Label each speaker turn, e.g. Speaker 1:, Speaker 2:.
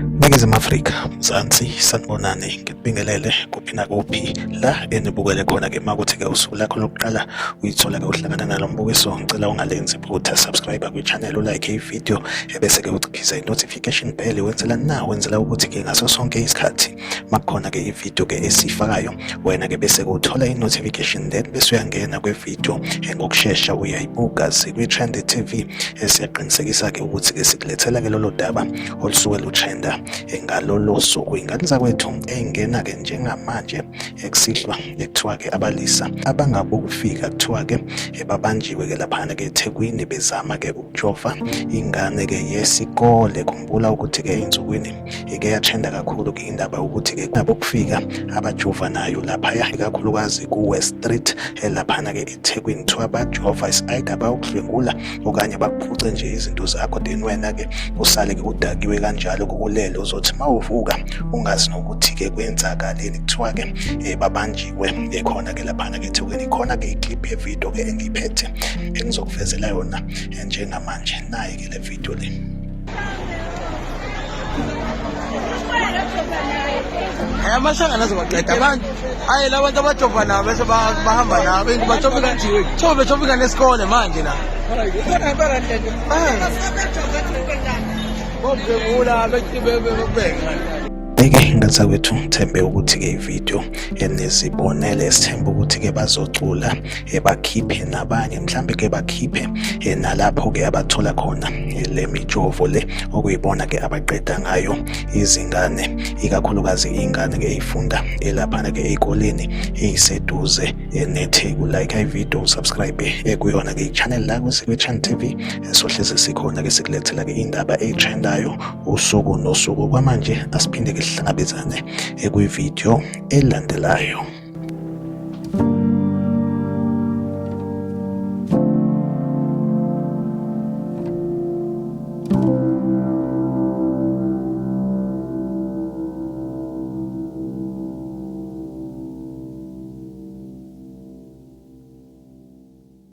Speaker 1: Ningizimu Afrika, Mzansi, sanibonani, ngikubingelele kuphi nakuphi la enibukele khona-ke. Uma kuthi-ke usuku lakho lokuqala uyithola-ke uhlangana nalo mbukiso, ngicela ungalenzi iphutha, subscribe kwi-channel, ulike i-video, ebese-ke uciphiza i-notification bell. Wenzela na? Wenzela ukuthi-ke ngaso sonke isikhathi makukhona-ke i-video-ke esiyifakayo, wena-ke bese-ke uthola i-notification, then bese uyangena kwe-video ngokushesha uyayibuka. Sikwi-Trend TV, siyaqinisekisa-ke ukuthi-ke sikulethela-ke lolo daba olusuke lutrenda ngalolo suku. Ingane zakwethu, ey'ngena-ke njengamanje ekusihlwa, ekuthiwa-ke abalisa abangabokufika kuthiwa-ke babanjiwe-ke laphana-ke eThekwini bezama-ke ukujova ingane-ke yesikole. Khumbula ukuthi-ke ey'nsukwini ike yatrenda kakhulu-ke indaba yokuthi-ke kunabokufika abajova nayo laphaya, ikakhulukazi ku-West Street laphana-ke eThekwini. Kuthiwa bajova, is either bayokudlwengula okanye bakuphuce nje izinto zakho, then wena-ke usale-ke udakiwe kanjalo kukulele, uzothi uma uvuka ungazi nokuthi-ke kwenzakaleni. Kuthiwa-ke babanjiwe khona-ke laphana-ke eThekwini. Khona-ke i-clip ye-video-ke engiyiphethe engizokuvezela yona njengamanje. Nayi-ke le video le.
Speaker 2: Amashangana azobaqeda abantu. Ayi, la bantu abajova nabo bese bahamba nabo bajova kanje. So bejova ingane esikole manje la. Bobhengula bekubeke.
Speaker 1: Eke ngazakwethu, ngithembe ukuthi-ke ividiyo enizibonele, sithembe ukuthi-ke bazocula, bakhiphe nabanye, mhlambe-ke bakhiphe nalapho-ke abathola khona le mijovo le okuyibona-ke abaqeda ngayo izingane, ikakhulukazi iy'ngane-ke ey'funda elaphana-ke ey'koleni ey'seduze neTheku. Like ividiyo, usubscribe kuyona-ke i-channel la kwi-Trend TV, sohlezi sikhona-ke sikulethela-ke indaba ey'trendayo usuku nosuku. Kwamanje asiphinde ke sihlangabezane kwividiyo elandelayo.